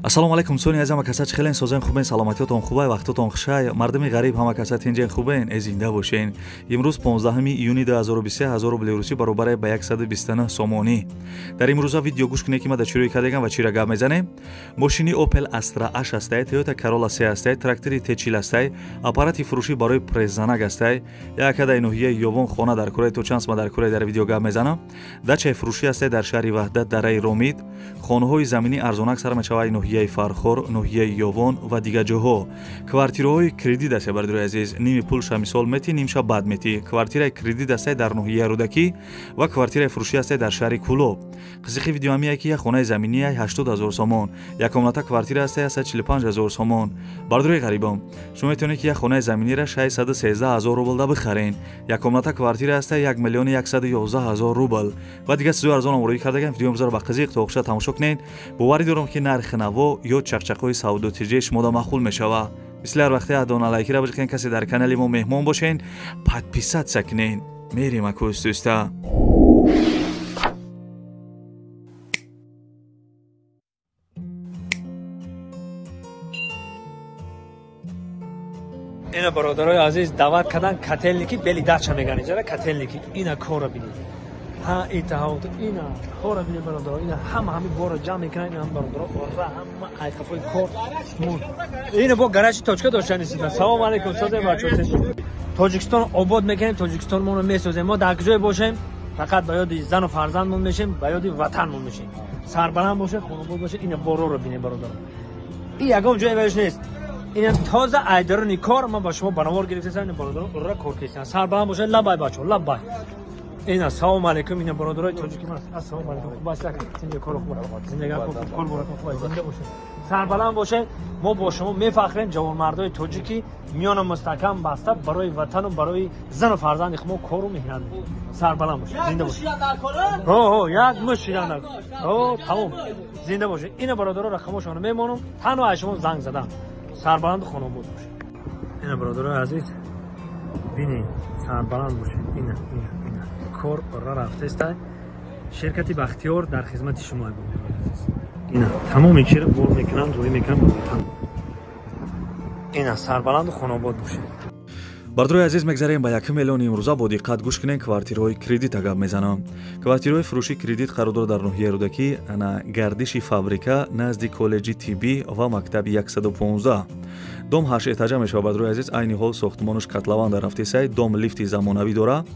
Ассалому алайкум, дӯстони азиз, ҳама каса чӣ хелен, созен, хубен, саломатиётон хубай, вақтотон хушай, мардуми ғариб ҳама каса тинҷен, хубен, э зинда бошен. Имрӯз 15 июни 2023, 1000 рубли русӣ баробаре ба 129 сомонӣ. Дар имрӯза видео гӯш кунед, ки ма дар чӣ рӯй кардагам ва чиро гап мезанем. Мошини Opel Astra H ҳастай, Toyota Corolla C ҳастай, трактори T40 ҳастай, аппарати фурӯшӣ барои преззанак ҳастай, як ҳадаи ноҳияи Ёвон хона дар кураи то чанд сма дар кураи дар видео гап мезанам. Дачаи фурӯшӣ ҳастай дар шаҳри Ваҳдат, дараи Ромид. Хонаҳои заминӣ арзонак сар мешавад ноҳияи Фархор, ноҳияи Ёвон ва дигар ҷоҳо. Квартираҳои кредит аст, бародарои азиз, ними пулша мисол метӣ, нимша баъд метӣ. Квартираи кредит аст дар ноҳияи Рӯдакӣ ва квартираи фурӯшӣ аст дар шаҳри Кӯлоб. Қизиқи видео ҳамие ки як хонаи заминӣ 80 ҳазор сомон, як комната квартира аст 145 ҳазор сомон. Бародарои ғарибон, шумо метавонед ки як хонаи заминиро 613 ҳазор рубл да бихарен. Як комната квартира аст 1 миллиони 111 ҳазор рубл ва дигар чизҳои арзон омода кардагам. Видео имрӯзаро ба қизиқ то охиша тамошо кунед. Боварӣ дорам, ки нархи наво ё чақчақҳои савдотиҷаи шумода маъқул мешавад. Мисли ҳар вақте адона лайкира бижиқен, касе дар канали мо меҳмон бошен, подписаться кунен. Мерем акӯз дӯста. Ина бародарои азиз, даъват кардан котельники бели дача меган иҷара котельники. Ина корро бинед. Ҳа, ита ҳавто ина корро бинед бародаро. Ина ҳама ҳами борро ҷамъ мекунанд, ина ҳам бародаро ора ҳама айқафои кор. Ина бо гаражи точка доштан истида. Салом алейкум, созем бачаҳо. Тоҷикистон обод мекунем, Тоҷикистон моро месозем. Мо дар куҷое бошем, фақат ба ёди зану фарзандмон мешем, ба ёди ватанмон мешем. Сарбаланд бошед, хонобод бошед. Ина борро бинед бародаро. И ягон ҷое баёш нест. Ин тоза айдарони кор, ман ба шумо банавор гирифтасам, ин бародарон ура кор карданд. Сарбаланд бошед, лабай бачаҳо, лабай. Ина салом алейкум, ина бародарои тоҷики ман. Ассалому алейкум. Хуб аст, зинда кор хуб. Зиндагӣ хуб, кор баракат хуб, зинда бошед. Сарбаланд бошед. Мо бо шумо мефахрем, ҷавонмардои тоҷики миёна мустаҳкам баста барои ватану барои зану фарзанди худ мо кору меҳнат мекунем. Сарбаланд бошед, зинда бошед. Ҳо, ҳо, як муш шидан. Ҳо, тамом. Зинда бошед. Ина бародаро рақамошонро мемонам, танҳо аз шумо занг задам. Сарбаланду хонобод бошед. Ина бародарои азиз, бинед, сарбаланд бошед. Ина, ина, ина. Кор ора рафтеста. Ширкати Бахтиёр дар хизмати шумо, бародарои азиз. Ина тамоми чиро бор мекунам, рӯй мекунам ба ватан. Ина сарбаланду хонобод бошед. Бародарои азиз, мегзарем ба 1 миллион имрӯза. Бо диққат гӯш кунед, квартираҳои кредита гап мезанам. Квартираҳои фурӯши кредит қарор дорад дар ноҳияи Рӯдакӣ, ана гардиши фабрика назди коллеҷи тиббӣ ва мактаби 115. Дом 8 этажа мешавад, бародарои азиз. Айни ҳол сохтмонаш котлован дар рафтесай. Дом лифти замонавӣ дорад.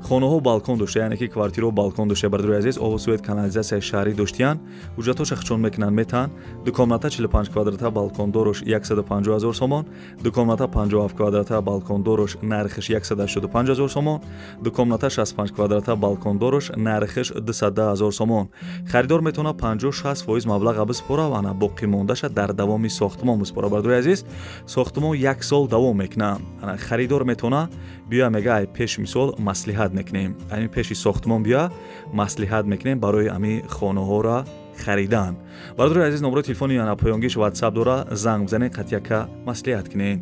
Хонаҳо балкон дошта, яъне ки квартираҳо балкон дошта, бародарои азиз. Обу сувет, канализатсияи шаҳрӣ доштиянд. Ҳуҷҷатҳоша хичон мекунанд, метаҳанд. Ду комната 45 квадрата балкондорош 150 ҳазор сомон, ду комната 57 квадрата балкондорош нархиш 185 ҳазор сомон, ду комната 65 квадрата балкондорош нархиш 210 ҳазор сомон. Харидор метавонад 50-60% маблаға биспора ва ана боқӣ мондаша дар давоми сохтмон биспора. Бародарои азиз, сохтмон як сол давом мекунад. Ана харидор метавонад биёя, мега ай пеш мисол маслиҳат мекунем, ами пеши сохтмон биё маслиҳат мекунем барои ами хонаҳоро харидан. Бародарои азиз, номерои телефони ана поёнгиш WhatsApp дора, занг бизанед, қатъияка маслиҳат кунед.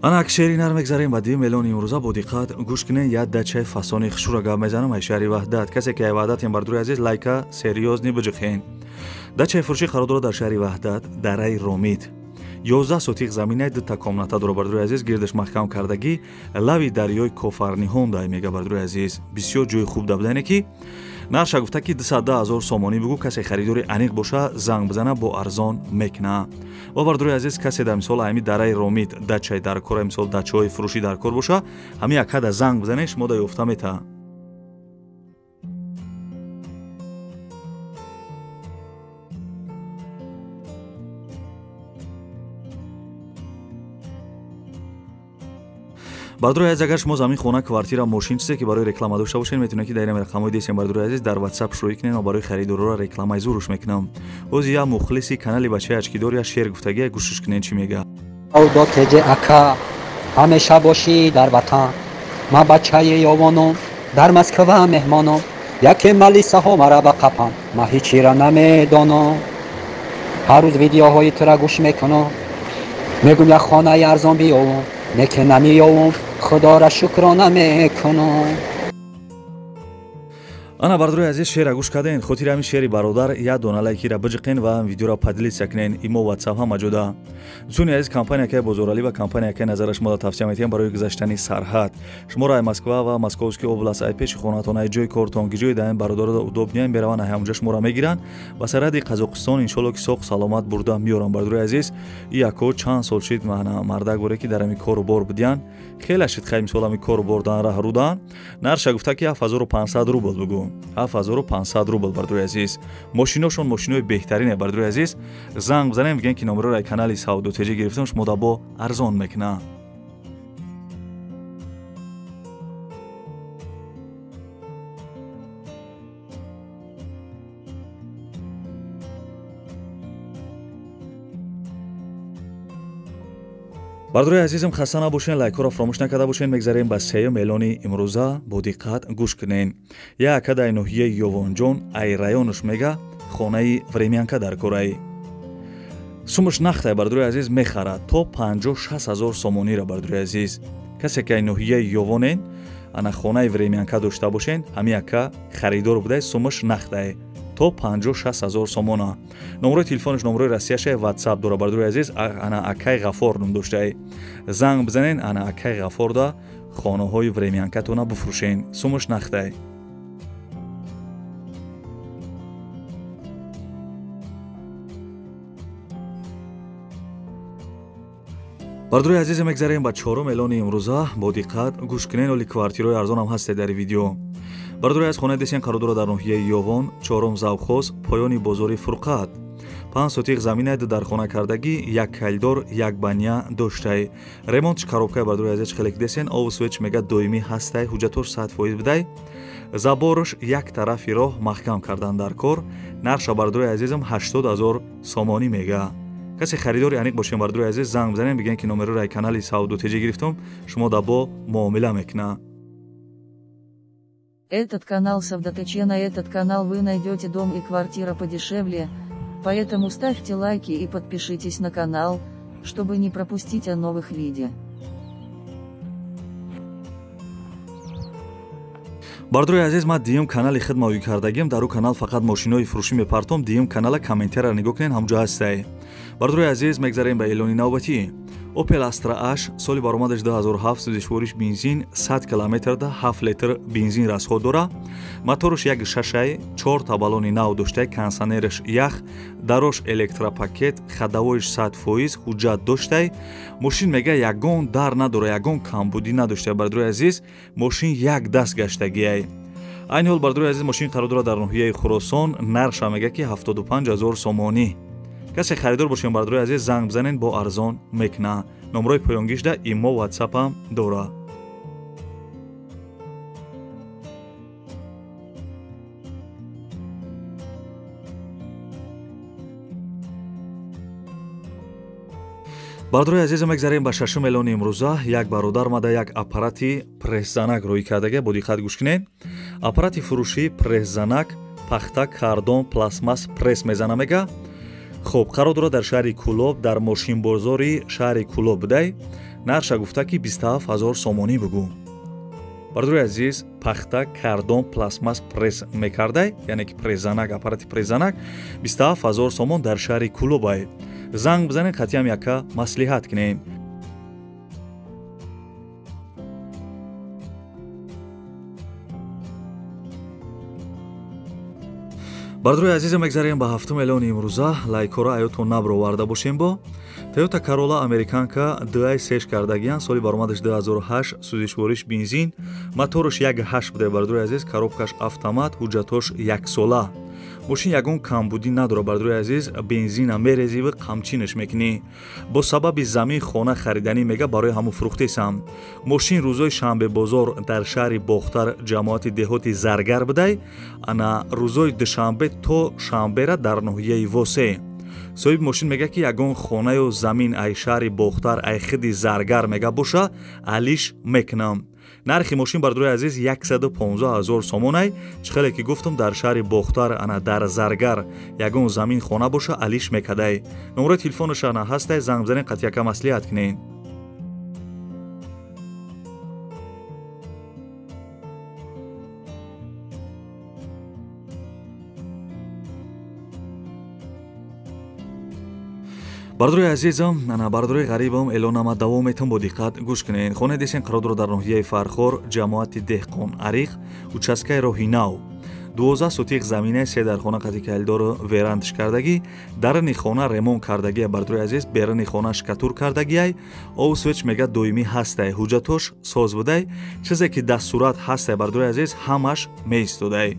Ана ак шери нар мегзарем ба 2 миллион имрӯза. Бо диққат гӯш кунед, як дачаи фасони хушура гап мезанам ай шаҳри Ваҳдат. Касе ки ай Ваҳдатем, бародарои азиз, лайка серьёзни биҷиқен. Дачаи фурӯшӣ қарор дорад дар шаҳри Ваҳдат, дараи Ромид. 11 сотиқ заминаи дута комната дорад, бародарои азиз, гирдаш маҳкам кардагӣ, лави дарёи Кофарниҳон дай мега, бародарои азиз. Бисёр ҷои хуб да будане ки нарша гуфта ки 210 ҳазор сомонӣ бигӯ. Касе харидори аниқ боша, занг бизана, бо арзон мекуна. Ва бародарои азиз, касе дар мисол ҳами дараи Ромид дачаи дар кор, мисол дачаҳои фурӯшӣ дар кор боша, ҳами якада занг бизанед, шумо да ёфта мета. Бародарои азиз, агар шумо замин, хона, квартира, мошин, чизе ки барои реклама дошта бошед, метавонед ки дар ин рақамҳои дестем, бародарои азиз, дар WhatsApp шӯӣ кунед ва барои харидороро рекламаи зуруш мекунам. Ҳозир як мухлиси канали бачаи ачкидор як шеър гуфтагия, гӯшиш кунед чӣ мега. Авдо теҷе ака, ҳамеша бошӣ дар ватан. Ман бачаи ёвонум, дар Москва меҳмонум. Яке малисаҳо мара ба қапан, ман ҳечира намедонам. Ҳар рӯз видеоҳои тура гӯш мекунам. Мегӯм як хонаи арзон биёвам, не ки намеёвам, худоро шукрона мекунам. Ана бардорои азиз, шеъра гӯш карден. Хотири ҳамин шеъри бародар як дона лайкира биҷиқен ва видеоро поделиться кунен. Имо ватсап ҳама ҷода. Дӯстони азиз, компания акай Бозоралӣ ва компания акай Назараш мода тавсия метиҳам барои гузаштани сарҳад. Шуморо ай Москва ва Московский област, ай пеши хонатон, ай ҷои кортон, ки ҷои даин бародаро удобния мераванд, ай ҳамонҷа шуморо мегиранд ба сарҳади Қазоқистон. Иншолло ки соқ саломат бурда меорам. Бардорои азиз, яко чанд сол шид мана мардак боре ки дар ҳамин кору бор будиян. Хеле шид хай мисол ҳамин кору бор дан раҳ рудан. Нарша гуфта ки 7500 рубл бугу. 7500 рубл бардорои азиз. Мошиношон мошинои беҳтарине бардорои азиз. Занг бизанем, бигӯем ки номероро ай канали Савдо ТЖ гирифтам, шумо дабо арзон мекунад. Бардорои азизам, хаста набошен, лайкҳоро фаромӯш накарда бошен. Мегзарем ба сеюм эълони имрӯза, бо диққат гӯш кунен. Як ака дар ноҳияи Ёвонҷон, ай районаш мега, хонаи времянка дар кораи. Сумаш нахтай бардорои азиз, мехарад то 56 ҳазор сомонира бардорои азиз. Касе ки ай ноҳияи Ёвонен, ана хонаи времянка дошта бошен, ҳамин ака харидор будай, сумаш нахтай то 56 ҳазор сомона. Номрои телефонаш номрои Россияша, WhatsApp дора бардорои азиз. Ана акай Ғафор ном доштай. Занг бизанен, ана акай Ғафорда хонаҳои времянкатона буфурӯшен. Сумаш нахтай. Бардорои азиз, мегзарем ба чорум эълони имрӯза, бо диққат гӯш кунен. Оли квартираҳои арзонам ҳасте дар видео. Бардорои аз хонаи десен қарор дорад дар ноҳияи Ёвон, чорум завхоз, поёни бозори Фурқат. 5 сотиқ замина дар хона кардагӣ, як калидор, як баня доштай. Ремонтш коробкаи бардорои азиз хеле десен, обу свеч мега доимӣ ҳастай, ҳуҷҷатош 100% бидай. Заборш як тарафи роҳ маҳкам кардан дар кор. Нарша бардорои азизам 80 ҳазор сомонӣ мега. Касе харидори аниқ бошем бардорои азиз, занг бизанем, бигӯем ки номероро ай канали Савдо ТЖ гирифтам, шумо дабо муомила мекунад. Этот канал Савдо ТЧ, на этот канал вы найдете дом и квартира подешевле, поэтому ставьте лайки и подпишитесь на канал, чтобы не пропустить о новых видео. Бардорои азиз, ман дуюм канали худ мавҷуд кардагим. Дар ӯ канал фақат мошинои фурӯшӣ мепартом. Дуюм канала комментарияро нигоҳ кунед, ҳамҷо ҳастай. Бардорои азиз, мегзарем ба эълони навбатӣ. Opel Astra H соли баромадаш 2007, сӯзишвориш бензин, 100 километрда 7 литр бензин расход дора. Моторш 1.6, 4 та баллони нав доштай, кондиционераш ях, дарош электропакет, ходовойш 100%, ҳуҷҷат доштай. Мошин мега ягон дар надора, ягон камбудӣ надоштай. Бардорои азиз, мошин як даст гаштагиай. Айни ҳол бардорои азиз, мошин қарор дорад дар ноҳияи Хуросон, нарша мега ки 75 ҳазор сомонӣ. Касе харидор бошем бардорои азиз, занг бизанен, бо арзон мекуна. Номрои поёнгишда имо ватсапам дора. Бардорои азиз, мегзарем ба шашум эълони имрӯза. Як бародар мада як аппарати прессзанак рӯй кардага, бо диққат гӯш кунед. Аппарати фурӯшии прессзанак, пахта, кардон, пластмасс пресс мезана мега. Хоб, қарор дорад дар шаҳри Кулоб, дар мошинбозори шаҳри Кулоб будай. Нарша гуфта ки 27 ҳазор сомонӣ бугӯ. Бардорои азиз, пахта, кардон, пластмасс пресс мекардай, яъне ки прессзанак, аппарати прессзанак 27 ҳазор сомон дар шаҳри Кулобай. Занг бизанед, қатъиам яка маслиҳат кунем. Бардорои азиз, мегзарем ба ҳафтум эълони имрӯза. Лайкҳоро аётон наброварда бошем. Бо Toyota Corolla американка 2 сеш кардагиян, соли баромадаш 2008, сӯзишвориш бензин, моторш 1.8 буда бардорои азиз, коробкаш автомат, ҳуҷҷатош яксола. Мошин ягон камбудӣ надора бардорои азиз, бензина мерезиву қамчинаш мекунӣ. Бо сабаби замин хона хариданӣ мега барои ҳамун фурӯхтесам. Мошин рӯзои шанбебозор дар шаҳри Бохтар, ҷамоати деҳоти Заргар будай, ана рӯзои душанбе то шанбера дар ноҳияи Восе. Соҳиби мошин мега ки ягон хонаю замин ай шаҳри Бохтар, ай хиди Заргар мега боша, алиш мекунам. Нархи мошин бардорои азиз 115 000 сомонай. Чӣ хеле ки гуфтам, дар шаҳри Бохтар ана дар Заргар ягон замин хона боша, алиш мекадай. Номерои телефонаш ана ҳастай, занг бизанен, қатъияка маслиҳат кунен. Бардорои азизам, ана бардорои ғарибам, эълонама давом метам, бо диққат гӯш кунед. Хонаи десен қарор дорад дар ноҳияи Фархор, ҷамоати Деҳқон Ариқ, участкаи роҳи нав. 12 сотиқ заминаи се дар хона қати калидору верандш кардагӣ, дарни хона ремонт кардагия бардорои азиз, берани хона шкатур кардагиай, ов свеч мега доимӣ ҳастай, ҳуҷҷатош соз будай, чизе ки дастсурат ҳастай бардорои азиз, ҳамаш меистодай.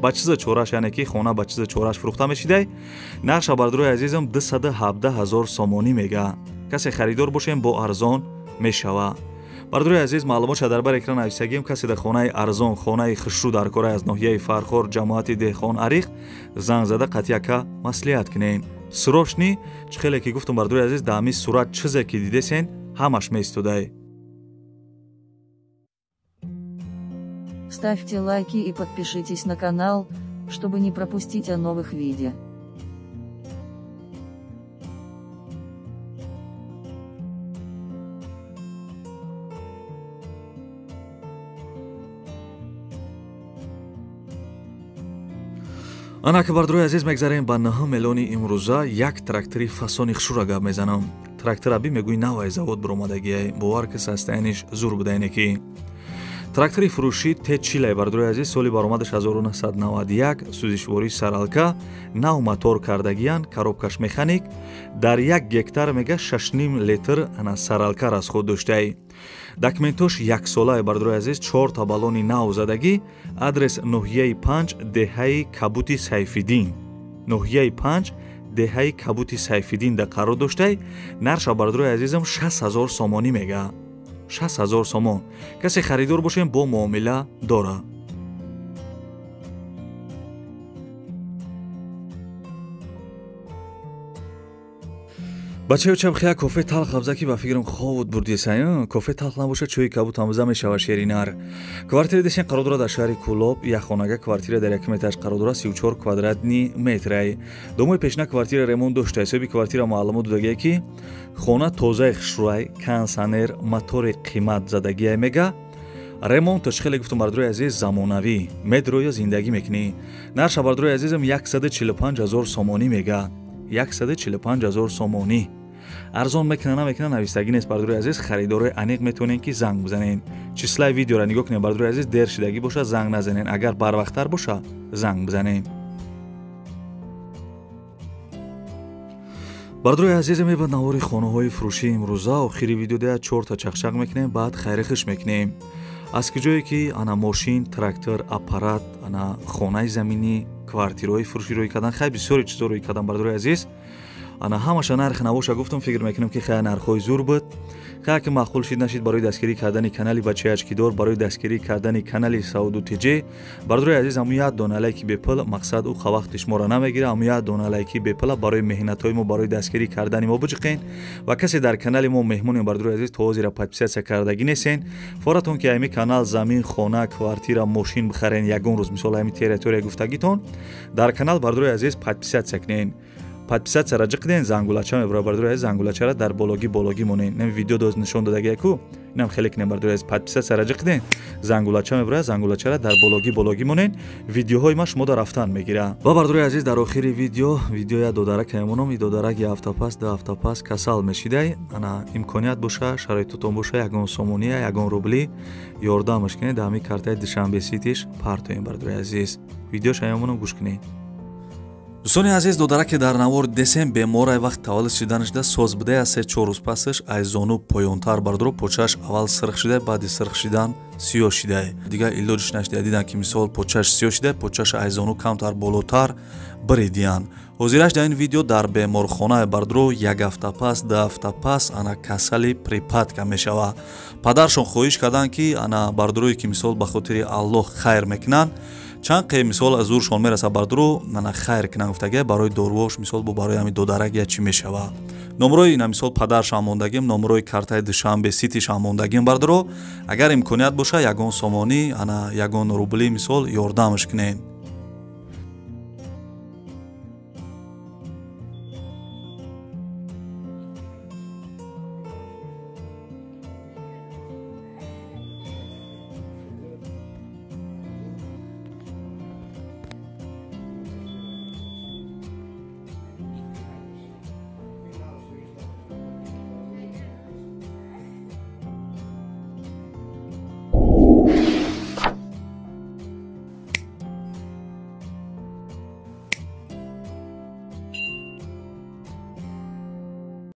Ба чиза чораш, яъне ки хона ба чиза чораш фурӯхта мешидай. Нарша бардорои азизам 217 000 сомонӣ мега. Касе харидор бошем, бо арзон мешава. Бардорои азиз, маълумотша дар бар экран нависагим. Касе дар хонаи арзон, хонаи хушрӯ дар кора аз ноҳияи Фархор, ҷамоати Деҳқон Ариқ, занг зада қатъияка маслиҳат кунем. Срочный, чӣ хеле ки гуфтам бардорои азиз, дар ҳамин сурат чизе ки дидесен, ҳамаш меистодай. Ставьте лайки и подпишитесь на канал, чтобы не пропустить о новых видео. Анака бардорои азиз, мегзарем ба 9 миллиони имрӯза. Як трактори фасони хушрӯра гап мезанам. Трактора би мегӯи навай завод биромадагиай, бовар ки састаяниш зур будаине ки. Трактори фурӯшӣ Т40 бардорои азиз, соли баромадаш 1991, сӯзишвории саралка, нав мотор кардагиян, коробкаш механик, дар як гектар мега 6,5 литр ана саралка расход доштаи. Документош яксолаи бардорои азиз, 4 та баллони нав задагӣ, адрес ноҳияи 5, деҳаи Кабути Сайфиддин. Ноҳияи 5, деҳаи Кабути Сайфиддин да қарор доштай. Нарша бардорои азизам 60 000 сомонӣ мега. 60 000 сомон. Касе харидор бошем, бо муомила дора. Бачаё чабхия кофе талх абза ки ба фикрам ховуд бурдисай. Кофе талх набошад, чӯи кабут ҳамза мешава шеринар. Квартира десен қарор дорад дар шаҳри Кӯлоб, як хонага квартира дар як метраш қарор дорад 34 квадратни метрай. Домои пешина квартира ремонт дошта. Ҳисоби квартира маълумот додагие ки хона тозаи хушрӯай, кондиционер, мотори қимат задагиай мега. Ремонташ хеле гуфтам бардорои азиз замонавӣ, медроя зиндагӣ мекунӣ. Нарша бардорои азизам 145 000 сомонӣ мега. 145 000 сомонӣ. Арзон мекуна намекуна навистагӣ нест бардорои азиз, харидорои аниқ метавонед ки занг бизанед. Числаи видеоро нигоҳ кунед бардорои азиз, дер шидагӣ боша занг назанед, агар барвақттар боша занг бизанед. Бардорои азиз, мебад навори хонаҳои фурӯшии имрӯза. Охири видео 4 та чақчақ мекунем, баъд хайрихиш мекунем. Аз куҷое ки ана мошин, трактор, аппарат, ана хонаи заминӣ, квартираҳои фурӯшӣ рӯй кардан, хай бисёре чизо рӯй кардан бардорои азиз. Ана ҳамаша нарх навоша гуфтам, фикр мекунам ки хай нархҳои зур буд. Хай ки маъқул шид нашид, барои дастгирӣ кардани канали Бачаи Ачкидор, барои дастгирӣ кардани канали Сауду ТЖ, бардорои азиз, ҳамун як дона лайки бепул, мақсад ӯ вақти шуморо намегира, ҳамун як дона лайки бепула барои меҳнатҳои мо, барои дастгирӣ кардани мо биҷиқен. Ва касе дар канали мо меҳмонем бардорои азиз, то ҳозира подписатсия кардагӣ несен, форатон ки ҳами канал замин, хона, квартира, мошин бихарен ягон рӯз, мисол ҳами территория гуфтагитон, дар канал бардорои азиз подписатсия кунен. Подписатсияра ҷиқден, зангулача мебара бардорои азиз, зангулачара дар бологӣ бологӣ монен. Нем видео доз нишон додагия ку, инам хеле кунем бардорои азиз, подписатсияра ҷиқден, зангулача мебара, зангулачара дар бологӣ бологӣ монен, видеоҳои ма шумо дар рафтан мегира. Ва бардорои азиз, дар охири видео, видеоя додарак мемонам, и додарак я ҳафта пас, ду ҳафта пас касал мешидай. Ана имконият боша, шароитотон боша, ягон сомония, ягон рубли ёрдамаш кунед, дар ҳамин картаи Душанбе Ситиш партоем бардорои азиз. Видеоша мемонам, гӯш кунед. Дӯстони азиз, додараке дар навор десем беморай вақт таваллуд шиданашда соз будай, аз 3-4 рӯз пасаш аз зону поёнтар бардоро почаш аввал сирх шидай, баъди сирх шидан сиёҳ шидай. Дигар илоҷиш нашидай, дидан ки мисол почаш сиёҳ шидай, почаш аз зону камтар болотар биридиян. Ҳозираш дар ин видео дар беморхона бардоро як ҳафта пас, ду ҳафта пас ана касали припадка мешава. Падаршон хоҳиш карданд ки ана бардорое ки мисол ба хотири Аллоҳ хайр мекунанд, Чанд қе мисол аз зуршон мераса, бардуро, ана хайр кунан гуфтага, барои доруош, мисол, бо барои ҳами додарак я чӣ мешава. Номрои ина, мисол, падаршам мондагим, номрои картаи Душанбе Ситишам мондагим, бардуро. Агар имконият боша, ягон сомонӣ, ана ягон рубли, мисол, ёрдамаш кунен.